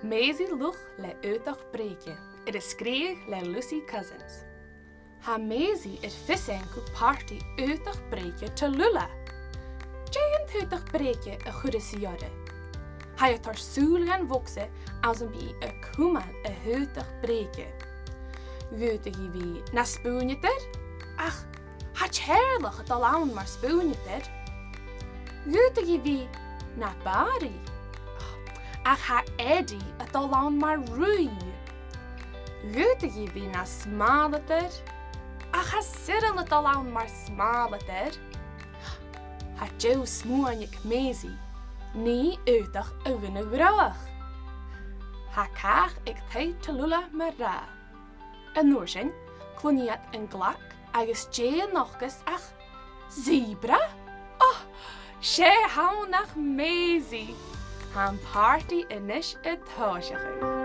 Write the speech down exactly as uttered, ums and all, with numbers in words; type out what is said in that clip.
Maisie Luch le Aodach Brèige, air a sgrìobhadh le Lucy Cousins. Tha Maisie air fios fhaighinn gu pàrtaidh Aodach Brèige Tallulah. Dè an t-aodach brèige a chuireas i oirre? Tha i a' toirt sùil dhan bhogsa anns am bi i a' cumail a h-aodach brèige. Dh'fhaodadh i bhith na spùinneadair, ach tha Teàrlach a' dol ann mar spùinneadair. Dh'fhaodadh i bhith na bàrraidh, ach tha Eddie a' dol ann mar ruith. Dh'fhaodadh i bhith na smàladair, ach tha Cyril a' dol ann mar smàladair. Tha deagh smuain aig Maisie, nì aodach a bhith na ghnothaich. Tha càch aig taigh Tallulah mar-thà. An uair sin, cluinnidh iad an glag agus dè a nochdas ach zebra? Oh, 's e a th' ann ach Maisie! Tha am pàrtaidh a-nis a' tòiseachadh.